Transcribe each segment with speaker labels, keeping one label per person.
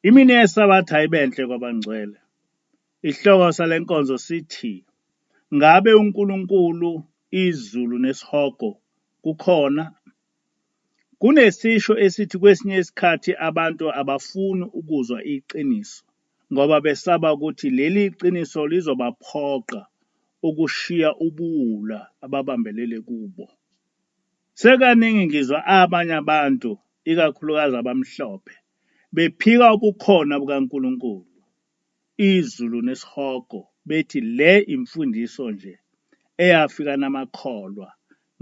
Speaker 1: Imini yeSabatha ayibenhle kwabangcwele. Isihloko sale nkonzo sithi, ngabe uNkulunkulu, izulu nesihogo kukhona? Kunesisho esithi kwesinye isikhathi abantu abafuni ukuzwa iqiniso ngoba besaba ukuthi leli qiniso lizobaphoqa ukushiya ubuwula ababambelele kubo. Sekaningi ngizwa abanye abantu, ikakhulukazi abamhlophe, bephika ubukhona bukaNkulunkulu, izulu nesihogo, bethi le imfundiso nje eyafika namakholwa,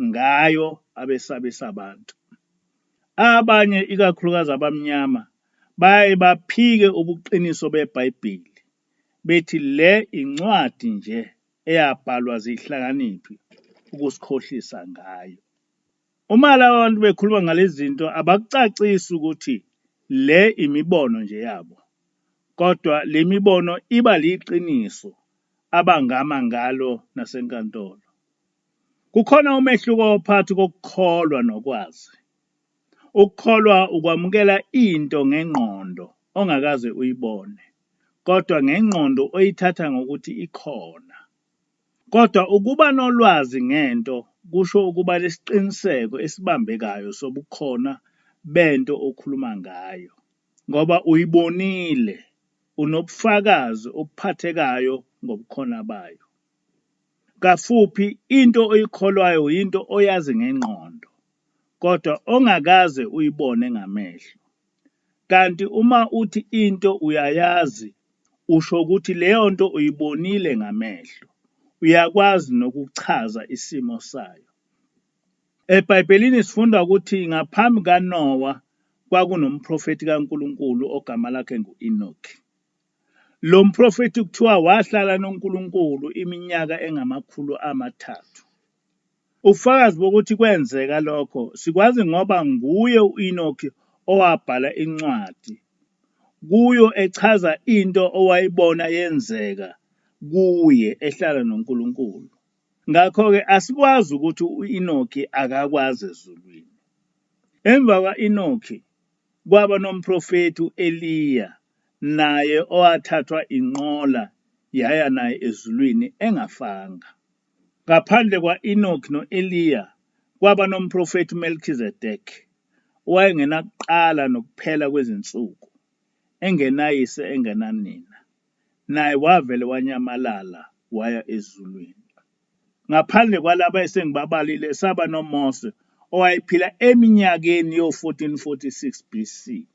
Speaker 1: ngayo abesabisa abantu. Abanye, ikakhulukazi abamnyama, baye baphike ubuqiniso beBhayibheli, bethi le incwadi nje eyabhalwa zihlakaniphi ukusikhohlisa ngayo. Uma laba bantu bekhuluma ngalezi zinto abakucacisi ukuthi le imibono nje yabo, kodwa le mibono iba liqiniso abangama ngalo nasenkantolo. Kukhona umehluko phakathi kokukholwa nokwazi. Ukukholwa ukwamukela into ngengqondo ongakaze uyibone, kodwa ngengqondo oyithatha ngokuthi ikhona. Kodwa ukuba nolwazi ngento kusho ukuba nesiqiniseko esibambekayo sobukhona bento okhuluma ngayo, ngoba uyibonile, unobufakazi obuphathekayo ngobukhona bayo. Kafuphi, into oyikholwayo yinto oyazi ngengqondo, kodwa ongakaze uyibone ngamehlo. Kanti uma uthi into uyayazi, usho ukuthi leyo nto uyibonile ngamehlo, uyakwazi nokuchaza isimo sayo. EBhayibhelini sifunda ukuthi ngaphambi kaNowa kwakunomprofethi kaNkulunkulu ogama lakhe ngu-Enoki. Lo mprofethi kuthiwa wahlala noNkulunkulu iminyaka engama-300. Ubufakazi bokuthi kwenzeka lokho sikwazi ngoba nguye u-Enoki owabhala incwadi kuyo echaza into owayibona yenzeka kuye ehlala noNkulunkulu. Ngakho-ke asikwazi ukuthi u-Enoki akakwazi ezulwini. Emva kwa-Enoki kwaba nomprofethi u-Eliya naye owathathwa inqola yaya naye ezulwini engafanga. Ngaphandle kwa-Enoki no-Eliya kwaba nomprofethi uMelkhizedeki owayengenakuqala nokuphela kwezinsuku, engenayise engenanina, naye wavele wanyamalala waya ezulwini. Ngaphandle kwalaba esengibabalile saba noMose owayephila eminyakeni yo-1446 BC,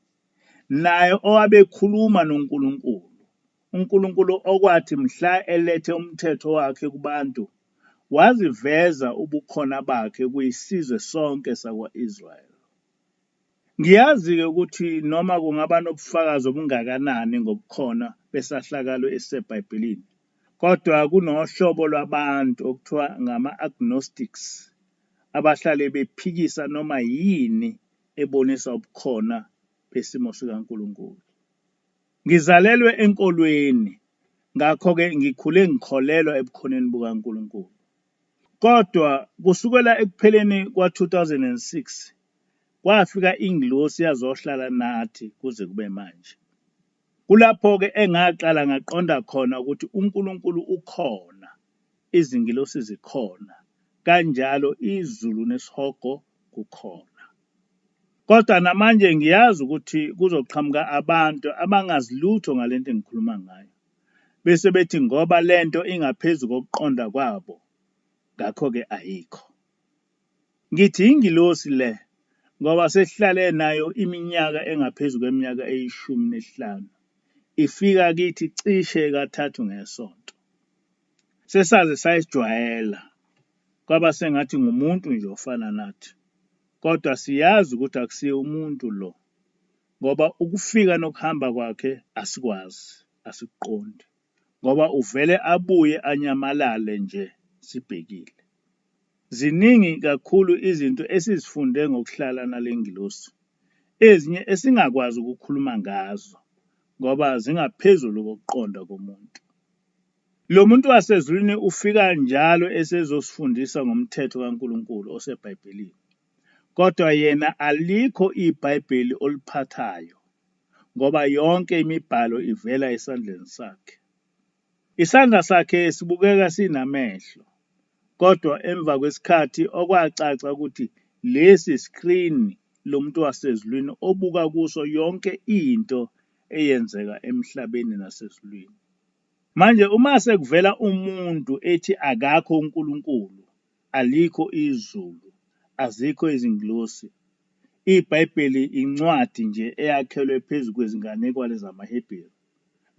Speaker 1: naye owabekhuluma noNkulunkulu, uNkulunkulu okwathi mhla elethe umthetho wakhe kubantu, waziveza ubukhona bakhe kuyisizwe sonke sakwa-Israel. Ngiyazi-ke ukuthi noma kungaba nobufakazi obungakanani ngobukhona besahlakalo esiseBhayibhelini, kodwa kunohlobo lwabantu okuthiwa ngama-agnostics abahlale bephikisa noma yini ebonisa ubukhona besimo sikaNkulunkulu. Ngizalelwe enkolweni, ngakho-ke ngikhule ngikholelwa ebukhoneni bukaNkulunkulu. Kodwa kusukela ekupheleni kwa-2006 kwafika ingilosi yazohlala nathi kuze kube manje. Kulapho-ke engaqala ngaqonda khona ukuthi uNkulunkulu ukhona, izingilosi zikhona, kanjalo izulu nesihogo kukhona. Kodwa namanje ngiyazi ukuthi kuzoqhamuka abantu abangazi lutho ngalento engikhuluma ngayo, bese bethi ngoba lento ingaphezu kokuqonda kwabo, ngakho-ke ayikho. Ngithi ingilosi le ngoba sesihlale nayo iminyaka engaphezu kweminyaka eyi-15. Ifika kithi cishe kathathu ngesonto. Sesaze sayijwayela, kwaba sengathi ngumuntu nje ofana nathi. Kodwa siyazi ukuthi akusiye umuntu lo, ngoba ukufika nokuhamba kwakhe asikwazi, asikuqondi, ngoba uvele abuye anyamalale nje sibhekile. Ziningi kakhulu izinto esizifunde ngokuhlala nale ngilosi, ezinye esingakwazi ukukhuluma ngazo ngoba zingaphezulu kokuqonda komuntu. Lo muntu wasezulwini ufika njalo esezosifundisa ngomthetho kaNkulunkulu oseBhayibhelini. Kodwa yena alikho iBhayibheli oliphathayo, ngoba yonke imibhalo ivela esandleni sakhe. Isandla sakhe sibukeka sinamehlo, kodwa emva kwesikhathi okwacaca ukuthi lesi screen lomuntu wasezulwini obuka kuso yonke into eyenzeka emhlabeni nasezulwini. Manje uma sekuvela umuntu ethi akakho uNkulunkulu, alikho izulu, azikho izingilosi, iBhayibheli incwadi nje eyakhelwe phezu kwezinganekwane zamaHebheru.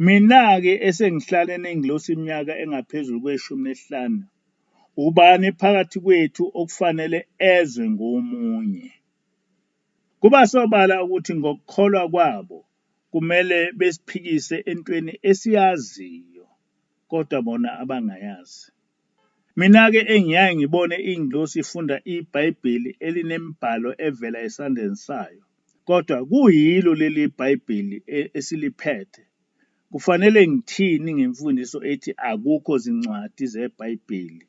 Speaker 1: Mina-ke esengihlale nengilosi iminyaka engaphezulu kweshumi nesihlanu, ubani phakathi kwethu okufanele ezwe ngomunye? Kuba sobala ukuthi ngokukholwa kwabo kumele besiphikise entweni esiyaziyo kodwa bona abangayazi. Mina-ke engiyaye ngibone ingilosi ifunda iBhayibheli elinemibhalo evela esandleni sayo, kodwa kuyilo leli Bhayibheli esiliphethe. Kufanele ngithini ngemfundiso ethi akukho zincwadi zeBhayibheli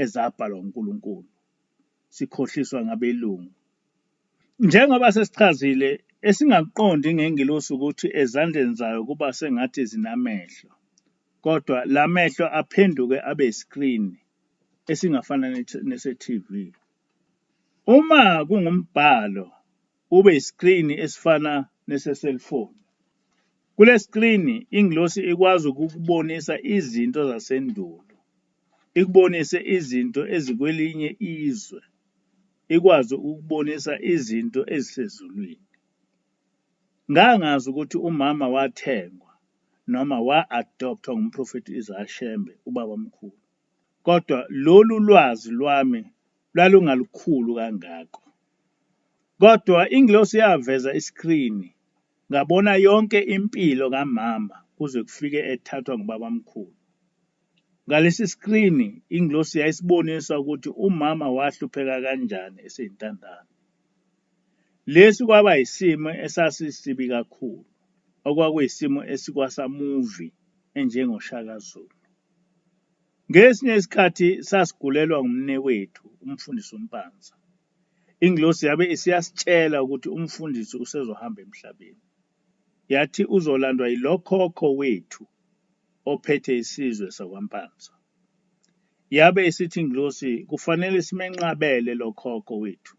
Speaker 1: ezabhalwa uNkulunkulu? Sikhohliswa ngabelungu. Njengoba sesichazile, esingakuqondi ngengilosi ukuthi ezandleni zayo kuba sengathi zinamehlo, kodwa la mehlo aphenduke abe screen esingafana nese-TV. Uma kungumbhalo ube iscreen esifana nese-cellphone. Kule screen ingilosi ikwazi ukukubonisa izinto zasendulo, ikubonise izinto ezikwelinye izwe, ikwazi ukukubonisa izinto ezisezulwini. Ngangazi ukuthi umama wathengwa noma wa-adoptwa ngumprofethi Isaiah Shembe, ubabamkhulu. Kodwa lolu lwazi lwami lwalungalukhulu kangako. Kodwa ingilosi yaveza iskrini, ngabona yonke impilo kamama kuze kufike ethathwa ngubabamkhulu. Ngalesi skrini ingilosi yayisibonisa ukuthi umama wahlupheka kanjani eseyintandane. Lesi kwaba yisimo esasisibi kakhulu, okwakuyisimo esikwasamuvi enjengoShaka Zulu. Ngesinye isikhathi sasigulelwa ngumnewethu, umfundisi uMpanza. Ingilosi yabe isiyasitshela ukuthi umfundisi usezohamba emhlabeni. Yathi uzolandwa yilokhokho wethu ophethe isizwe sakwaMpanza. Yabe isithi ingilosi kufanele simenqabele lo khokho wethu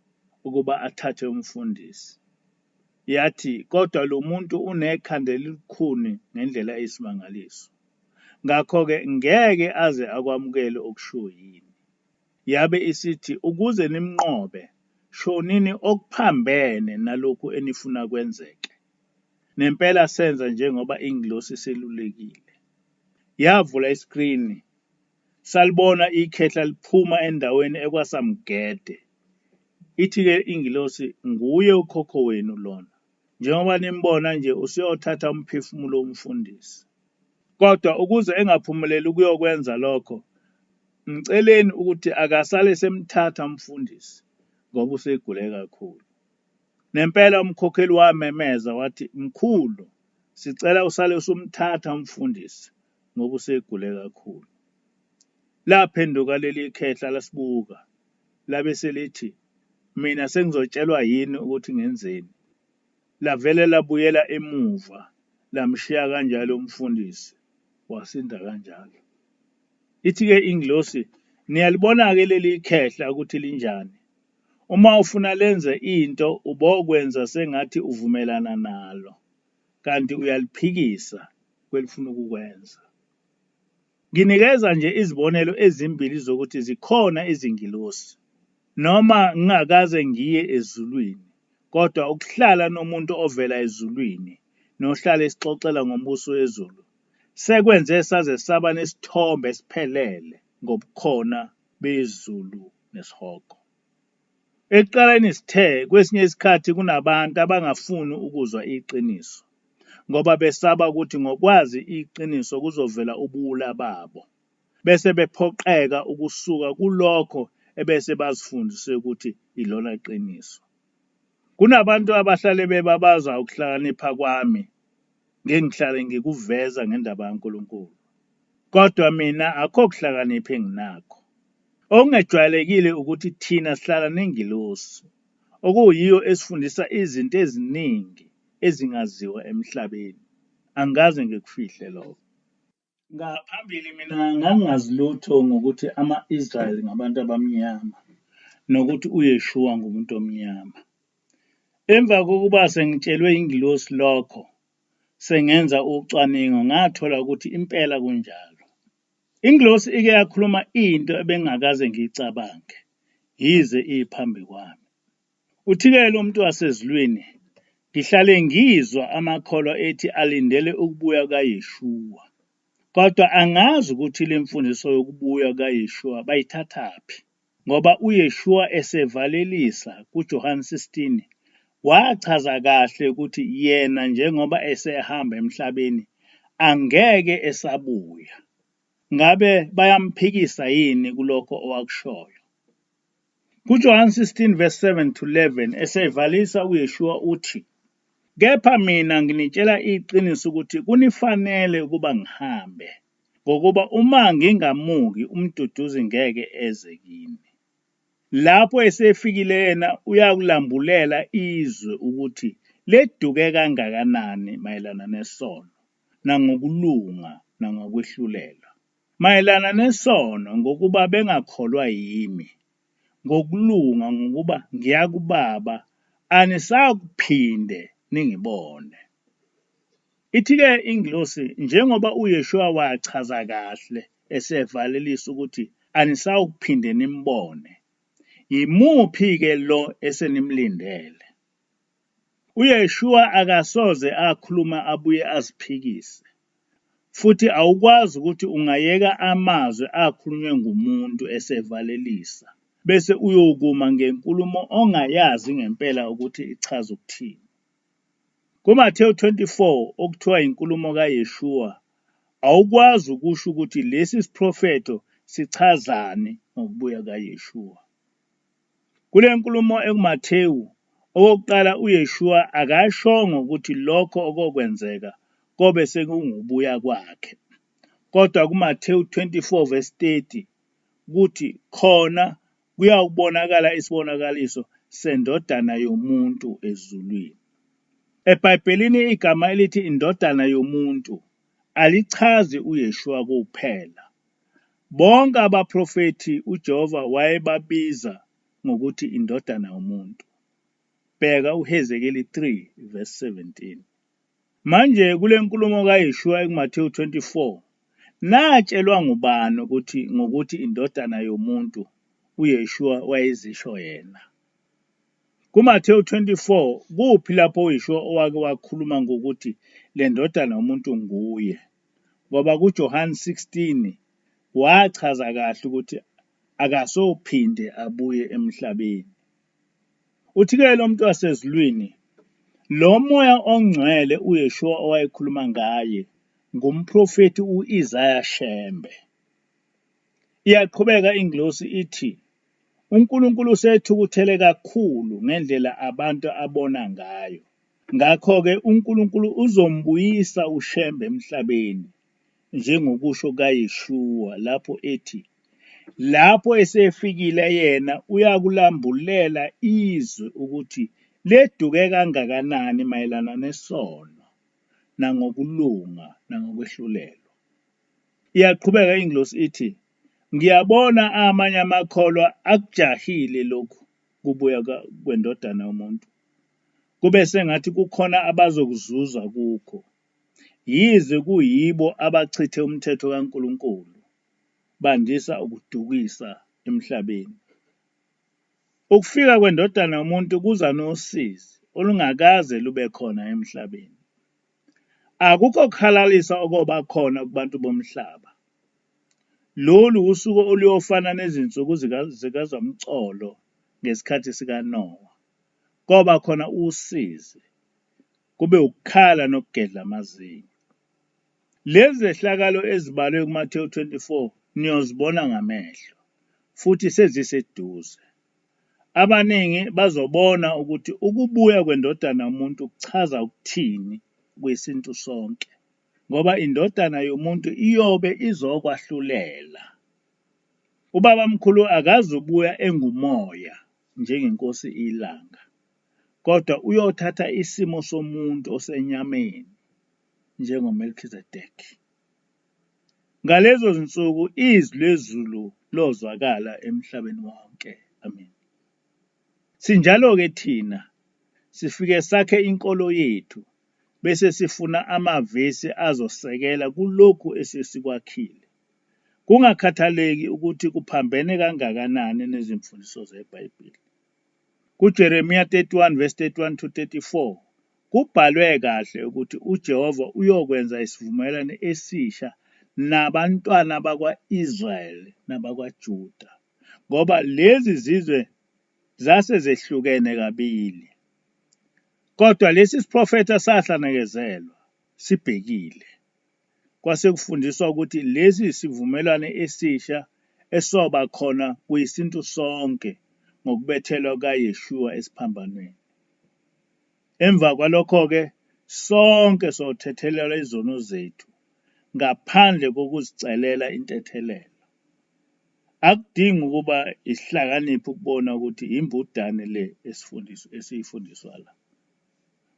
Speaker 1: ukuba athathe umfundisi. Yathi kodwa lo muntu unekhanda elilukhuni ngendlela eyisimangaliso. Ngakho-ke ngeke aze akwamukele okushiwo yini. Yabe isithi ukuze nimnqobe, shonini okuphambene nalokhu enifuna kwenzeke. Nempela senza njengoba ingilosi iselulekile. Yavula iskrini, salibona ikhehla liphuma endaweni ekwasamgede. Ithi-ke ingilosi nguye ukhokho wenu lona. Njengoba nimbona nje useyothatha umphefumulo womfundisi. Kodwa ukuze engaphumeleli ukuyokwenza lokho, mceleni ukuthi akasale semthatha umfundisi ngoba usegule kakhulu. Nempela umkhokheli wamemeza wathi, Mkhulu, sicela usale usumthatha umfundisi ngoba usegule kakhulu. Laphenduka leli khehla lasibuka, labe selithi, Mina sengizotshelwa yini ukuthi ngenzeni? Lavele labuyela emuva lamshiya kanjalo umfundisi, wasinda kanjalo. Ithi-ke ingilosi, Niyalibona-ke leli khehla ukuthi linjani? Uma ufuna lenze into ubokwenza sengathi uvumelana nalo, kanti uyaliphikisa kwelifuna ukukwenza. Nginikeza nje izibonelo ezimbili zokuthi zikhona izingilosi. Noma ngingakaze ngiye ezulwini, kodwa ukuhlala nomuntu ovela ezulwini nohlale esixoxela ngombuso wezulu, sekwenze saze saba nesithombe esiphelele ngobukhona bezulu nesihogo. Ekuqaleni sithe kwesinye isikhathi kunabantu abangafuni ukuzwa iqiniso ngoba besaba ukuthi ngokwazi iqiniso kuzovela ubuwula babo, bese bephoqeka ukusuka kulokho ebese bazifundise ukuthi ilona qiniso. Kunabantu abahlale bebabaza ukuhlakanipha kwami ngengihlale ngikuveza ngendaba kaNkulunkulu. Kodwa mina akho kuhlakanipha enginakho. Okungejwayelekile ukuthi thina sihlala nengilosi, okuyiyo esifundisa izinto eziningi ezingaziwa emhlabeni. Angikaze ngikufihle lokho. Ngaphambili mina ngangingazi lutho ngokuthi ama-Israel ngabantu abamnyama nokuthi uYeshua ngumuntu omnyama. Emva kokuba sengitshelwe ingilosi lokho, sengenza ucwaningo ngathola ukuthi impela kunjalo. Ingilosi ike yakhuluma into ebengingakaze ngiyicabange, yize iphambi kwami. Uthi-ke lo muntu wasezulwini, ngihlale ngizwa amakholwa ethi alindele ukubuya kukaYeshua. Kodwa angazi ukuthi le mfundiso yokubuya kukaYeshua bayithathaphi, ngoba uYeshua esevalelisa kuJohane 16 wachaza kahle ukuthi yena njengoba esehamba emhlabeni angeke esabuya. Ngabe bayamphikisa yini kulokho owakushoyo? KuJohane 16 verse 7 to 11 esevalisa uYeshua uthi, Kepha mina nginitshela iqiniso ukuthi kunifanele ukuba ngihambe, ngokuba uma ngingamuki uMduduzi ngeke eze kini. Lapho esefikile yena uyakulambulela izwe ukuthi leduke kangakanani mayelana nesono, nangokulunga, nangokwehlulelwa. Mayelana nesono, ngokuba bengakholwa yimi, ngokulunga, ngokuba ngiya kuBaba, anisakuphinde ningibone. Ithi-ke ingilosi, njengoba uYeshua wachaza kahle esevalelisa ukuthi anisawukuphinde nimbone, yimuphi-ke lo esenimlindele? UYeshua akasoze akhuluma abuye aziphikise. Futhi awukwazi ukuthi ungayeka amazwi akhulunywe ngumuntu esevalelisa bese uyokuma ngenkulumo ongayazi ngempela ukuthi ichaza ukuthini. KuMathewu 24 okuthiwa inkulumo kaYeshua awukwazi ukusho ukuthi lesi siprofetho sichazani ngokubuya kaYeshua. Kule nkulumo ekuMathewu, okokuqala uYeshua akashongo ukuthi lokho okokwenzeka kobe sekungukubuya kwakhe. Kodwa kuMathewu 24 verse 30 kuthi khona kuyawubonakala isibonakaliso seNdodana yomuntu ezulwini. EBhayibhelini igama elithi iNdodana yomuntu alichazi uYeshua kuphela. Bonke abaprofethi uJehova wayebabiza ngokuthi iNdodana yomuntu. Bheka uHezekeli 3 verse 17. Manje kule nkulumo kaYeshua ekuMathewu 24, natshelwa ngubani ukuthi ngokuthi iNdodana yomuntu uYeshua wayezisho yena? KuMathewu 24 kuphi lapho uYeshua owake wakhuluma ngokuthi le ndodana yomuntu nguye? Ngoba kuJohane 16 wachaza kahle ukuthi akasophinde abuye emhlabeni. Uthi-ke lo muntu wasezulwini, lo moya ongcwele uYeshua owayekhuluma ngaye ngumprofethi u-Isaya Shembe. Iyaqhubeka ingilosi ithi uNkulunkulu usethukuthele kakhulu ngendlela abantu abona ngayo. Ngakho-ke uNkulunkulu uzombuyisa uShembe emhlabeni njengokusho kaYeshua lapho ethi lapho esefikile yena uyakulambulela izwe ukuthi leduke kangakanani mayelana nesono nangokulunga nangokwehlulelwa. Iyaqhubeka ingilosi ithi ngiyabona amanye amakholwa akujahile lokhu kubuya kwendodana yomuntu. Kube sengathi kukhona abazokuzuza kukho. Yize kuyibo abachithe umthetho kaNkulunkulu, bandisa ukudukisa emhlabeni. Ukufika kwendodana yomuntu kuza nosizi olungakaze lube khona emhlabeni. Akukho kuhalalisa okoba khona kubantu bomhlaba. Lolu usuku oluyofana nezinsuku zikazamcolo ngesikhathi sikaNowa. Koba khona usizi, kube ukukhala nokugedla amazinyo. Lezi zehlakalo ezibalwe kuMathewu 24 niyozibona ngamehlo futhi seziseduze. Abaningi bazobona ukuthi ukubuya kweNdodana yomuntu kuchaza ukuthini kwisintu sonke, ngoba iNdodana yomuntu iyobe izokwahlulela. Ubabamkhulu akazubuya engumoya njengeNkosi iLanga. Kodwa uyothatha isimo somuntu osenyameni njengoMelkhizedeki. Ngalezo zinsuku izwi lezulu lozwakala emhlabeni wonke. Amen. Sinjalo-ke thina, sifike sakhe inkolo yethu bese sifuna amavesi azosekela kulokhu esesikwakhile, kungakhathaleki ukuthi kuphambene kangakanani nezimfundiso zeBhayibheli. KuJeremiya 31 verse 31 to 34 kubhalwe kahle ukuthi uJehova uyokwenza isivumelwano esisha nabantwana bakwa-Israel nabakwaJuda, ngoba lezi zizwe zase zehlukene kabili. Kodwa lesi siprofetho sahlanekezelwa sibhekile. Kwase kufundiswa ukuthi lesi sivumelwano esisha esoba khona kuyisintu sonke ngokubethelwa kukaYeshua esiphambanweni. Emva kwalokho-ke sonke sothethelelwa izono zethu ngaphandle kokuzicelela intethelelo. Akudingi ukuba isihlakaniphi ukubona ukuthi imbudane le esifundiswa esiyifundiswa la.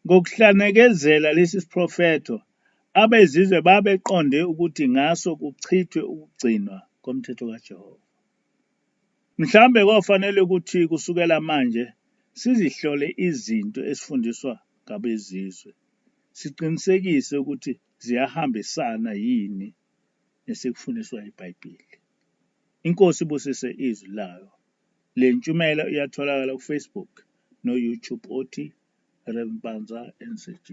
Speaker 1: Ngokuhlanekezela lesi siprofetho, abezizwe babeqonde ukuthi ngaso kuchithwe ukugcinwa komthetho kaJehova. Mhlawumbe kofanele ukuthi kusukela manje sizihlole izinto esifundiswa ngabezizwe, siqinisekise ukuthi ziyahambisana yini nesikufundiswa iBhayibheli. INkosi ibusise izwi layo. Le ntshumayelo iyatholakala kuFacebook no-YouTube othi Rev Mpanza NCG.